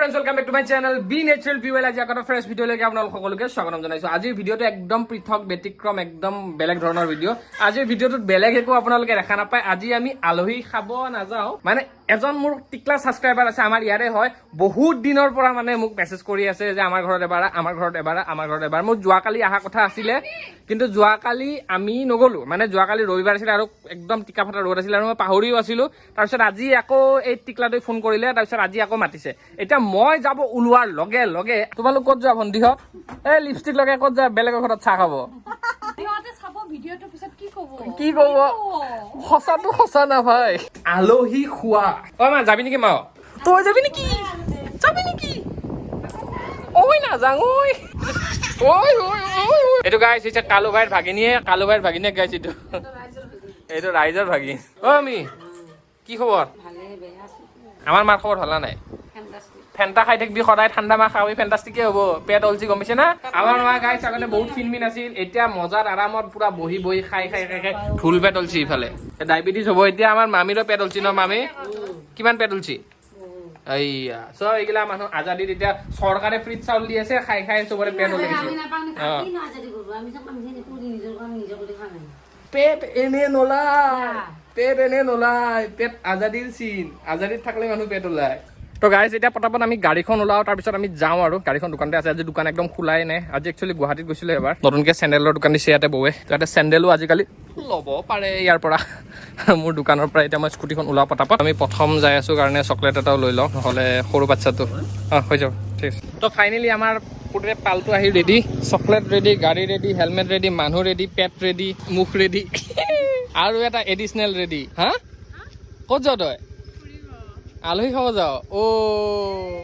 Friends, welcome back to my channel Be Natural Be Well. আজি আকৌ এটা fresh ভিডিঅ'লৈকে আপোনালোক সকলোকে স্বাগতম জনাইছোঁ। আজিৰ ভিডিঅ'টো একদম পৃথক, ব্যতিক্ৰম, একদম বেলেগ ধৰণৰ ভিডিঅ'। আজিৰ ভিডিঅ'টোত বেলেগ একো আপোনালোকে দেখা নাপায়। আজি আমি আলহী খাব নাযাওঁ। মানে এজন মোৰ টিকলা ছাবস্ক্ৰাইবাৰ আছে, আমাৰ ইয়াৰে হয়। বহুত দিনৰ পৰা মানে মোক মেছেজ কৰি আছে যে আমাৰ ঘৰত এবাৰ আহ, আমাৰ ঘৰত এবাৰ আহ, আমাৰ ঘৰত এবাৰ। মোৰ যোৱাকালি অহা কথা আছিলে, কিন্তু যোৱাকালি আমি নগ'লো। মানে যোৱাকালি ৰবিবাৰ আছিলে আৰু একদম টিকা ফটা ৰ'দ আছিলে আৰু মই পাহৰিও আছিলোঁ। তাৰপিছত আজি আকৌ এই টিকলাটোৱে ফোন কৰিলে, তাৰপিছত আজি আকৌ মাতিছে। এতিয়া মই যাব ওলোৱাৰ লগে লগে, তোমালোক ক'ত যোৱা ভণ্টিহঁত? এই লিপষ্টিক লগাই ক'ত যোৱা? বেলেগৰ ঘৰত চাহ খাব? সিহঁতে চাব ভিডিঅ'টোৰ পিছত কি ক'ব? কি ক'ব? সঁচাটো সঁচা না ভাই? আলহী খোৱা। অ মা, যাবি নেকি? মা, তই যাবি নেকি? যাবি নেকি? ঐ, নাযাওঁ। ঐ ঐ ঐ ঐ, এইটো গাইছ হৈছে কালু ভাইৰ ভাগিনীয়ে, কালু ভাইৰ ভাগিনীয়ে গাইছ। এইটো ৰাইজৰ ভাগিন। অ আমি কি খবৰ? আমাৰ মাৰ খবৰ ভাল না নাই? ফেণ্টা খাই থাকিবি সদায়, ঠাণ্ডা মাহ খাবি, ফেণ্টাষ্টিকে হ'ব। পেট অলছি, গম পাইছে না? আমাৰ মা গাইছ আগতে বহুত ক্ষীণ আছিল। এতিয়া মজাত আৰামত পুৰা বহি বহি খাই খাই খাই খাই ঢোল পেট অলছি। ইফালে ডায়েবেটিছ হ'ব। এতিয়া আমাৰ মামীৰো পেট অলছি ন? মামী, কিমান পেট অলছি? এইয়া চব এইগিলা মানুহ আজাদিত এতিয়া চৰকাৰে ফ্ৰীত চাউল দি আছে, খাই খাই চবৰে পেট ওলাই গৈছে। অ। পেট এনে নোলায়, পেট এনে নোলায়। পেট আজাদিৰ চিন। আজাদিত থাকিলে মানুহ পেট ওলায়। তো গাইজ, এতিয়া পটাপট আমি গাড়ীখন ওলাওঁ, তাৰপিছত আমি যাওঁ। আৰু গাড়ীখন দোকানতে আছে। আজি দোকান একদম খোলাই নাই। আজি একচুৱেলি গুৱাহাটীত গৈছিলোঁ এবাৰ। নতুনকৈ চেণ্ডেলৰ দোকান দিছে ইয়াতে বৌৱে। ইয়াতে চেণ্ডেলো আজিকালি ল'ব পাৰে ইয়াৰ পৰা, মোৰ দোকানৰ পৰা। এতিয়া মই স্কুটিখন ওলাওঁ পটাপট। আমি প্ৰথম যাই আছোঁ কাৰণে চকলেট এটাও লৈ লওঁ, নহ'লে সৰু বাচ্ছাটো। অঁ, হৈ যাব, ঠিক আছে। তো ফাইনেলি আমাৰ গোটেই পালটো আহি ৰেডি। চকলেট ৰেডি, গাড়ী ৰেডি, হেলমেট ৰেডি, মানুহ ৰেডি, পেট ৰেডি, মুখ ৰেডি আৰু এটা এডিচনেল ৰেডি। হা, ক'ত যাৱ তই? আলহী খাব যাৱ? অ'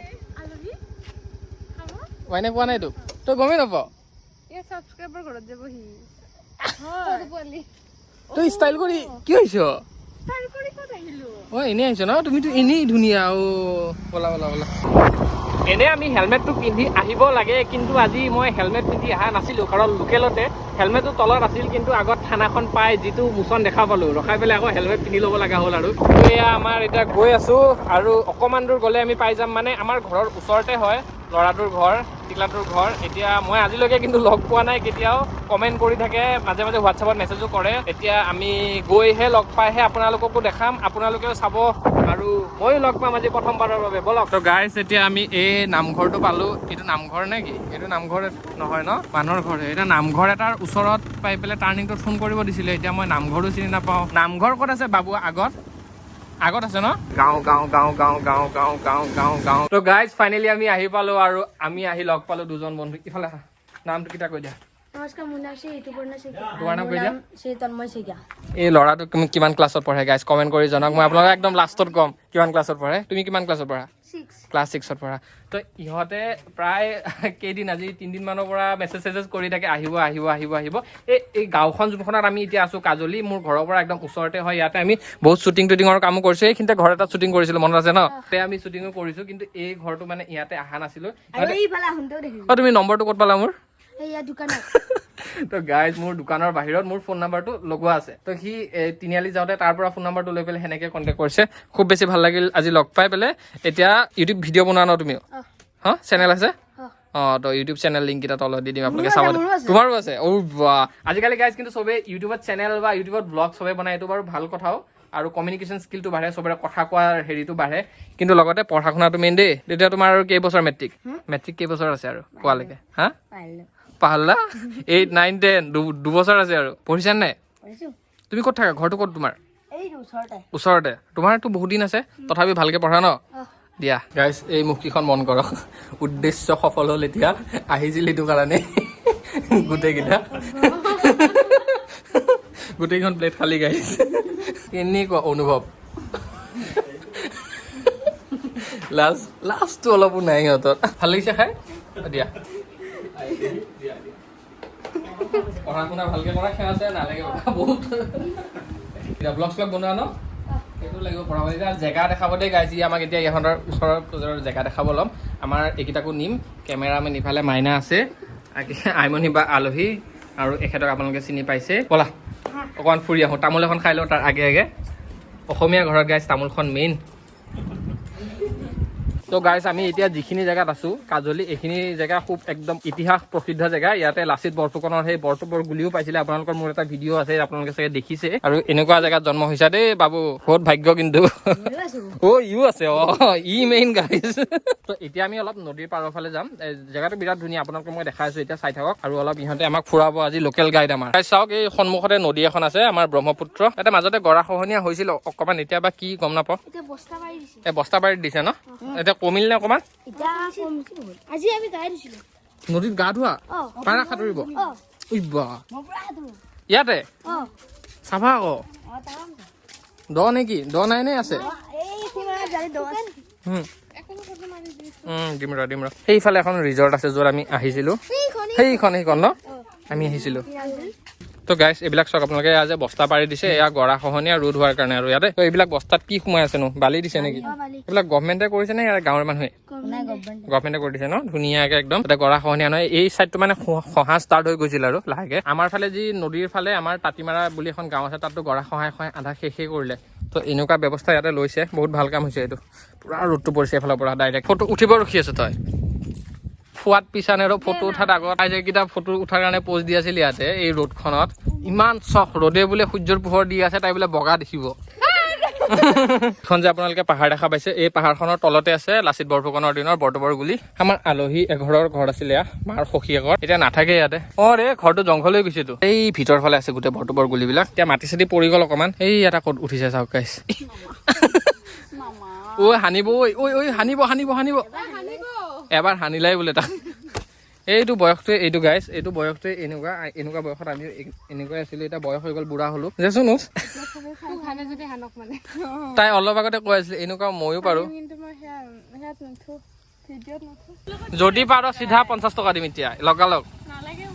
মাইনে কোৱা নাই তোক? তই গমেই নাপাৱ? এই ছাবস্ক্ৰাইবাৰ ঘৰত যাব সি। তই ষ্টাইল কৰি কি আহিছ? ষ্টাইল কৰি ক'ত আহিলো? অ, এনেই আহিছ ন? তুমিতো এনেই ধুনীয়া। অ' ব'লা ব'লা ব'লা। এনেই আমি হেলমেটটো পিন্ধি আহিব লাগে, কিন্তু আজি মই হেলমেট পিন্ধি অহা নাছিলোঁ, কাৰণ লোকেলতে হেলমেটটো তলত আছিল। কিন্তু আগত থানাখন পাই যিটো মোচন দেখা পালোঁ, ৰখাই পেলাই আকৌ হেলমেট পিন্ধি ল'ব লগা হ'ল। আৰু এয়া আমাৰ এতিয়া গৈ আছোঁ আৰু অকণমান দূৰ গ'লে আমি পাই যাম। মানে আমাৰ ঘৰৰ ওচৰতে হয় ল'ৰাটোৰ ঘৰ, টিকলাটোৰ ঘৰ। এতিয়া মই আজিলৈকে কিন্তু লগ পোৱা নাই কেতিয়াও। কমেণ্ট কৰি থাকে মাজে মাজে, হোৱাটছএপত মেছেজো কৰে। এতিয়া আমি গৈহে লগ পাইহে আপোনালোককো দেখাম, আপোনালোকেও চাব আৰু ময়ো লগ পাম আজি প্ৰথমবাৰৰ বাবে। ব'লক। তো গাইছ, এতিয়া আমি এই নামঘৰটো পালোঁ। এইটো নামঘৰ নে কি? এইটো নামঘৰ নহয় ন? মানুহৰ ঘৰ। এতিয়া নামঘৰ এটাৰ ওচৰত পাই পেলাই টাৰ্ণিংটোত ফোন কৰিব দিছিলে। এতিয়া মই নামঘৰো চিনি নাপাওঁ। নামঘৰ ক'ত আছে বাবু? আগত আগত আছে ন? গাঁও গাঁও গাঁও গাঁও গাঁও গাঁও গাঁও গাঁও গাঁও। তো গাইজ, ফাইনেলি আমি আহি পালো আৰু আমি আহি লগ পালো দুজন বন্ধু। ইফালে আহা। নামটো কেইটা কৈ দিয়া। নমস্কাৰ, মোৰ নাম শ্ৰী ঋতুপৰ্ণ শইকীয়া। তোমাৰ নাম মোৰ কৈ দিয়া। নাম শ্ৰী তন্ময় শইকীয়া। এই ল'ৰাটো তুমি কিমান ক্লাছত পঢ়ে গাইজ, কমেণ্ট কৰি জনাওক। মই আপোনালোকক একদম লাষ্টত ক'ম কিমান ক্লাছত পঢ়ে। তুমি কিমান ক্লাছত পঢ়া? 6। ক্লাছ 6ত পঢ়া। তো ইহঁতে প্ৰায় কেইদিন, আজি 3 দিনমানৰ পৰা মেছেজ চেছেজ কৰি থাকে, আহিব আহিব আহিব আহিব। এই গাঁওখন যোনখনত আমি এতিয়া আছোঁ, কাজলী, মোৰ ঘৰৰ পৰা একদম ওচৰতে হয়। ইয়াতে আমি বহুত শ্বুটিং টুটিঙৰ কামো কৰিছোঁ। এইখিনিতে ঘৰ এটাত শ্বুটিং কৰিছিলোঁ, মনত আছে ন? তাতে আমি শ্বুটিঙো কৰিছোঁ, কিন্তু এই ঘৰটো মানে ইয়াতে অহা নাছিলোঁ। আৰু এইফালে আহোঁতেও দেখিছোঁ। অ, তুমি নম্বৰটো ক'ত পালা মোৰ? এইয়া দোকানত। তো গাইজ, মোৰ দোকানৰ বাহিৰত মোৰ ফোন নাম্বাৰটো লগোৱা আছে। তো সি তিনিআলি যাওঁতে তাৰ পৰা ফোন নাম্বাৰটো লৈ পেলাই সেনেকে কণ্টেক্ট কৰিছে। খুব বেছি ভাল লাগিল আজি লগ পাই পেলাই। এতিয়া ইউটিউব ভিডিঅ' বনোৱা ন তুমিও? অ। হা, চেনেল আছে? অ। অঁ, তো ইউটিউব চেনেল লিংক কেইটা তলত দি দিম, আপোনালোকে মোৰো চাব। আছে, মোৰো আছে। তোমাৰো আছে? অ বাহ। আজিকালি গাইজ কিন্তু চবেই ইউটিউবত চেনেল বা ইউটিউবত ব্লগ চবে বনায়। এইটো বাৰু ভাল কথাও আৰু কমিউনিকেশ্যন স্কিলটো বাঢ়ে, চবৰে কথা কোৱাৰ হেৰিটো বাঢ়ে। কিন্তু লগতে পঢ়া শুনাটো মেইন দেই। তেতিয়া তোমাৰ আৰু কেইবছৰ? মেট্ৰিক, মেট্ৰিক কেইবছৰ আছে আৰু কোৱালৈকে? হা? পাৰিলোঁ। পাহলা, 8, 9, 10, 2 বছৰ আছে আৰু। পঢ়িছা নাই? পঢ়িছোঁ। তুমি ক'ত থাকা? ঘৰটো ক'ত তোমাৰ? এই ওচৰতে। ওচৰতে। তোমাৰতো বহুত দিন আছে, তথাপি ভালকে পঢ়া ন? অ। দিয়া গাইজ, এই মুখকেইখন মন কৰক। উদ্দেশ্য সফল হ'ল। এতিয়া আহিছিল সেইটো কাৰণে। গোটেইকেইটা, গোটেইখন প্লেট খালী। গাইজ, কেনেকুৱা অনুভৱ? লাজ, লাজটো অলপো নাই সিহঁতৰ। ভাল লাগিছে খাই? অ, দিয়া দিয়া দিয়া। পঢ়া শুনা ভালকে কৰা। সেৱা আছে নালাগে বাবা, বহুত এতিয়া ব্লগ শ্লগ বনোৱা ন? সেইটো লাগিব পঢ়া শুনা। এতিয়া জেগা দেখাব দেই গাইজ ই আমাক। এতিয়া ইহঁতৰ ওচৰৰ ওচৰৰ জেগা দেখাব ল'ম। আমাৰ এইকেইটাকো নিম। কেমেৰামেন ইফালে মাইনা আছে, আইমণি বা আলহী আৰু এখেতক আপোনালোকে চিনি পাইছে। ব'লা, অকণমান ফুৰি আহোঁ, তামোল এখন খাই লওঁ তাৰ আগে আগে। অসমীয়া ঘৰত গাইজ তামোলখন মেইন। তো তো গাইজ, আমি এতিয়া যিখিনি জেগাত আছো, কাজলী, এইখিনি জেগা খুব একদম ইতিহাস প্ৰসিদ্ধ জেগা। ইয়াতে লাচিত বৰফুকনৰ সেই বৰটোপৰ গুলিও পাইছিলে। আপোনালোকৰ মোৰ এটা ভিডিঅ' আছে, আপোনালোকে চাগে দেখিছে। আৰু এনেকুৱা জেগাত জন্ম হৈছে দেই বাবু, বহুত ভাগ্য কিন্তু। ময়ো আছো। অ, ইও আছে। অ, ই মেইন গাইজ। তো এতিয়া আমি অলপ নদীৰ পাৰৰ ফালে যাম। এই জেগাটো বিৰাট ধুনীয়া, আপোনালোকক মই দেখাই আছো, এতিয়া চাই থাকক। আৰু অলপ ইহঁতে আমাক ফুৰাব আজি, লোকেল গাইড আমাৰ। Guys, চাওক, এই সন্মুখতে নদী এখন আছে, আমাৰ ব্ৰহ্মপুত্ৰ। ইয়াতে মাজতে গৰাখহনীয়া হৈছিল অকণমান, এতিয়া বা কি গম নাপাওঁ। এতিয়া বস্তা পাৰি দিছে। এই বস্তা পাৰি দিছে ন? এতিয়া কমিল নে অকণমান? এতিয়া কমিছে বহুত। আজি আমি গাই দিছিলো। নদীত গা ধোৱা? অ। পাৰা সাঁতুৰিব? অ। উই বা! মই পুৰা সাঁতোৰো। ইয়াতে? অ। চাবা আকৌ। অ, তামাম। দ নেকি? দ নাই নে আছে? এই সীমাত জানি দহ আছে। দিম ৰ, দিম ৰ। সেইফালে এখন ৰিজৰ্ট আছে, য'ত আমি আহিছিলো। সেইখন। সেইখন, সেইখন ন আমি আহিছিলো। তো গাইছ, এইবিলাক চাওক আপোনালোকে, এয়া যে বস্তা পাৰি দিছে, এয়া গৰা খহনীয়া ৰোধ হোৱাৰ কাৰণে। আৰু ইয়াতে তো এইবিলাক বস্তাত কি সোমাই আছেনো? বালি দিছে নেকি? বালি। এইবিলাক গভমেণ্টে কৰিছে নে ইয়াৰ গাঁৱৰ মানুহে? নাই, গভমেণ্ট। গভমেণ্টে কৰি দিছে ন ধুনীয়াকে একদম, তাতে গৰা খহনীয়া নহয়। এই চাইডটো মানে খহা ষ্টাৰ্ট হৈ গৈছিল আৰু লাহেকে। আমাৰ ফালে যি নদীৰ ফালে আমাৰ তাঁতিমাৰা বুলি এখন গাঁও আছে, তাততো গৰা খহাই খহাই আধা শেষেই কৰিলে। তো এনেকুৱা ব্যৱস্থা ইয়াতে লৈছে, বহুত ভাল কাম হৈছে এইটো। পুৰা ৰ'দটো পৰিছে এইফালৰ পৰা ডাইৰেক্ট। ফটো উঠিব ৰখি আছো তই খোৱাত পিছানে আৰু ফটো উঠাত আগত। তাই যে কেইটা ফটো উঠাৰ কাৰণে প'জ দি আছিল ইয়াতে এই ৰ'দখনত, ইমান চখ। ৰ'দে বোলে সূৰ্যৰ পোহৰ দি আছে, তাই বোলে বগা দেখিব। এখন যে আপোনালোকে পাহাৰ দেখা পাইছে, এই পাহাৰখনৰ তলতে আছে লাচিত বৰফুকনৰ দিনৰ বৰটোপৰ গুলি। আমাৰ আলহী এঘৰৰ ঘৰ আছিলে এয়া, মাৰ সখীয়েকৰ। এতিয়া নাথাকে ইয়াতে। অ ৰে, ঘৰটো জংঘল হৈ গৈছেতো। এই ভিতৰ ফালে আছে গোটেই বৰটোপৰ গুলিবিলাক। এতিয়া মাটি চাটি পৰি গ'ল অকণমান। এই এটা ক'ত উঠিছে চাওক গাইছ। ঐ, হানিব, ঐ ঐ ঐ, হানিব, হানিব, হানিব। এবাৰ হানিলাই বোলে তাক। এইটো বয়সটোৱে এইটো গাইছ, এইটো বয়সটোৱে এনেকুৱা। এনেকুৱা বয়সত আমি এনেকুৱাই আছিলো। এতিয়া বয়স হৈ গ'ল, বুঢ়া হলো দেচোন। তোক হানে যদি হানক মানে। তাই অলপ আগতে কৈ আছিলে, এনেকুৱা ময়ো পাৰো। কিন্তু মই সেয়া সেয়াত নুঠো, ভিডিঅ'ত নুঠো। যদি পাৰ চিধা 50 টকা দিম এতিয়া লগালগ। নালাগে।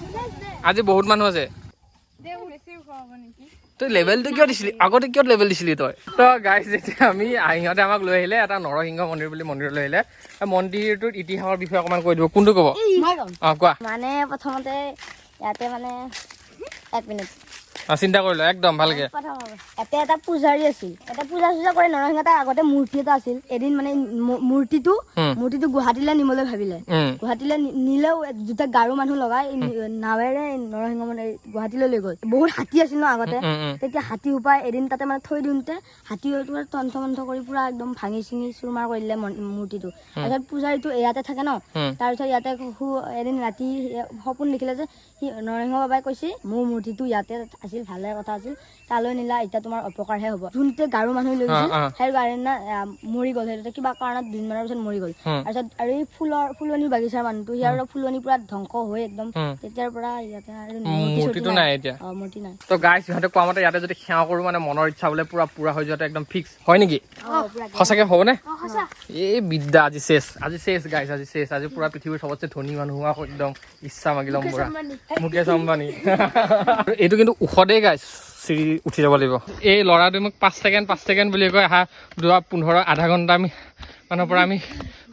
আজি বহুত মানুহ আছে। দে, বেছি খুৱাব নেকি? তই লেভেলটো কিয় দিছিলি আগতে? কিয় লেভেল দিছিলি তই? তো গাইছ, যেতিয়া আমি সিহঁতে আমাক লৈ আহিলে এটা নৰসিংহ মন্দিৰ বুলি মন্দিৰলৈ আহিলে। এই মন্দিৰটোৰ ইতিহাসৰ বিষয়ে অকণমান কৈ দিব। কোনটো ক'ব? মই ক'ম। অ, কোৱা। মানে প্ৰথমতে ইয়াতে মানে, এক মিনিট। অ, চিন্তা কৰি ল একদম ভালকে। প্ৰথম ইয়াতে এটা পূজাৰী আছিল। এটা পূজা চূজা কৰে। নৰসিংহ এটা আগতে মূৰ্তি এটা আছিল। এদিন মানে মূৰ্তিটো মূৰ্তিটো গুৱাহাটীলৈ নিবলৈ ভাবিলে। গুৱাহাটীলৈ নিলেও দুটা গাৰো মানুহ লগাই নাৱেৰে নৰসিংহ মানে গুৱাহাটীলৈ লৈ গ'ল। বহুত হাতী আছিল ন আগতে। উম, উম। তেতিয়া হাতী সোপাই এদিন তাতে মানে থৈ দিওঁতে হাতী পুৰা তন্ত্ৰ মন্ত্ৰ কৰি পুৰা একদম ভাঙি চিঙি চুৰমাৰ কৰি দিলে মূৰ্তিটো। তাৰপিছত পূজাৰীটো ইয়াতে থাকে ন। তাৰপিছত ইয়াতে এদিন ৰাতি সপোন দেখিলে যে সি নৰসিংহ বাবাই কৈছে, মোৰ মূৰ্তিটো ইয়াতে আছিল, ভালে কথা আছিল, তালৈ নিলা, এতিয়া তোমাৰ অপকাৰহে হ'ব। যোনটোৱে গাৰো মানুহ লৈ গৈছিল, সেই গাৰো দিনা মৰি গ'ল। সেইটো কিবা কাৰণত দুদিনমানৰ পিছত মৰি গ'ল। তাৰপিছত আৰু এই ফুলৰ ফুলনি বাগিচাৰ মানুহটো, সিয়াৰ ফুলনি পুৰা ধ্বংস হৈ একদম। তেতিয়াৰ পৰা ইয়াতে আৰু মূৰ্তি চূৰ্তি মূৰ্তিটো নাই এতিয়া। অ, মূৰ্তি নাই। তো গাইছ, সিহঁতে কোৱা মতে ইয়াতে যদি সেৱা কৰো, মানে মনৰ ইচ্ছা বোলে পুৰা পুৰা হৈ যোৱাটো একদম ফিক্স হয় নেকি? অ, পুৰা। সঁচাকে হ'বনে? অ, সঁচা। এই বিদ্যা, আজি শেষ, আজি শেষ গাইছ, আজি শেষ। আজি পুৰা পৃথিৱীৰ চবতছে ধনী মানুহ হোৱা একদম ইচ্ছা মাগি ল'ম পুৰা। মুকেশ আম্বানী। আৰু এইটো কিন্তু ওখ দেই গাইছ, চিৰি উঠি যাব লাগিব। এই ল'ৰাটোৱে মোক 5 ছেকেণ্ড, 5 ছেকেণ্ড বুলি কয় অহা যোৱা 15 আধা ঘণ্টা আমি মানৰ পৰা আমি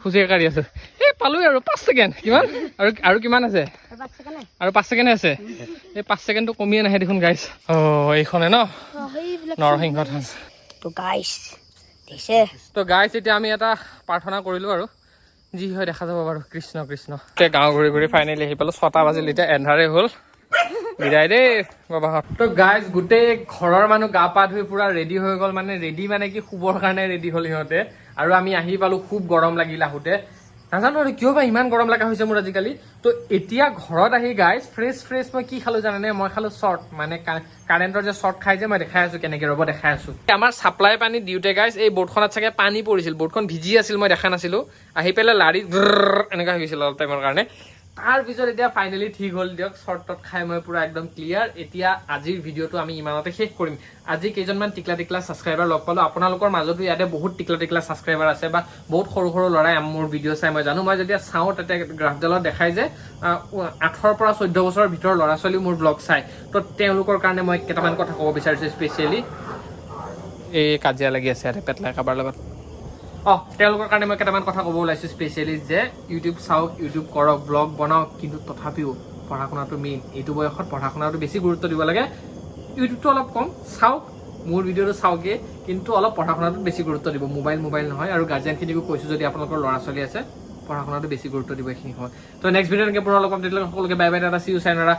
খোজে কাঢ়ি আছো। এই পালোৱে আৰু 5 ছেকেণ্ড। কিমান আৰু? আৰু কিমান আছে? আৰু 5 ছেকেণ্ড। আৰু 5 ছেকেণ্ডে আছে। এই 5 ছেকেণ্ডটো কমিয়ে নাহে দেখোন গাইছ। অ', এইখনে ন অ, সেইবিলাক। নৰসিংহ থান? তো গাইছ, দেখিছে? তো গাইছ, এতিয়া আমি এটা প্ৰাৰ্থনা কৰিলোঁ আৰু যি হয় দেখা যাব বাৰু। কৃষ্ণ কৃষ্ণ। এতিয়া গাঁও ঘূৰি ঘূৰি ফাইনেলি আহি পালোঁ। 6টা বাজিল, এতিয়া এন্ধাৰেই হ'ল। বিদায় দেই বাবাহঁত। তো গাইজ, গোটেই ঘৰৰ মানুহ গা পা ধুই পুৰা ৰেডি হৈ গ'ল। মানে ৰেডি মানে কি, শুবৰ কাৰণে ৰেডি হ'ল সিহঁতে। আৰু আমি আহি পালোঁ, খুব গৰম লাগিল আহোঁতে। নাজানো আৰু কিয় বা ইমান গৰম লগা হৈছে মোৰ আজিকালি। তো এতিয়া ঘৰত আহি গাইজ ফ্ৰেছ ফ্ৰেছ মই কি খালোঁ জানানে? মই খালোঁ শ্বৰ্ট, মানে কাৰেণ্টৰ যে শ্বৰ্ট খাই যে, মই দেখাই আছো কেনেকে, ৰ'ব, দেখাই আছো। আমাৰ ছাপ্লাই পানী দিওঁতে গাইজ এই বৰ্ডখনত চাগে পানী পৰিছিল, বৰ্ডখন ভিজি আছিল, মই দেখা নাছিলো। আহি পেলাই লাৰি এনেকুৱা হৈ গৈছিল অলপ টাইমৰ কাৰণে। তাৰপিছত এতিয়া ফাইনেলি ঠিক হ'ল দিয়ক। শ্বৰ্ট টট খাই মই পুৰা একদম ক্লিয়াৰ। এতিয়া আজিৰ ভিডিঅ'টো আমি ইমানতে শেষ কৰিম। আজি কেইজনমান টিকলা টিকলা ছাবস্ক্ৰাইবাৰ লগ পালোঁ। আপোনালোকৰ মাজতো ইয়াতে বহুত টিকলা টিকলা ছাবস্ক্ৰাইবাৰ আছে বা বহুত সৰু সৰু ল'ৰাই মোৰ ভিডিঅ' চাই, মই জানো। মই যেতিয়া চাওঁ, তেতিয়া গ্ৰাফডালত দেখাই যে 8ৰ পৰা 14 বছৰৰ ভিতৰৰ ল'ৰা ছোৱালীও মোৰ ব্লগ চায়। তো তেওঁলোকৰ কাৰণে মই কেইটামান কথা ক'ব বিচাৰিছোঁ স্পেচিয়েলি। এই কাজিয়া লাগি আছে ইয়াতে পেটলাই কাৰোবাৰ লগত। অঁ, তেওঁলোকৰ কাৰণে মই কেইটামান কথা ক'ব ওলাইছোঁ স্পেচিয়েলি যে ইউটিউব চাওক, ইউটিউব কৰক, ব্লগ বনাওক, কিন্তু তথাপিও পঢ়া শুনাটো মেইন। এইটো বয়সত পঢ়া শুনাটো বেছি গুৰুত্ব দিব লাগে, ইউটিউবটো অলপ কম চাওক। মোৰ ভিডিঅ'টো চাওকে, কিন্তু অলপ পঢ়া শুনাটোত বেছি গুৰুত্ব দিব, মোবাইল মোবাইল নহয়। আৰু গাৰ্জেনখিনিকো কৈছোঁ, যদি আপোনালোকৰ ল'ৰা ছোৱালী আছে, পঢ়া শুনাটো বেছি গুৰুত্ব দিব এইখিনি সময়ত। তো নেক্সট ভিডিঅ' এনেকৈ পুনৰ লগ পাম। তেতিয়ালৈকে সকলোকে bye bye, tata, see you, sayonara.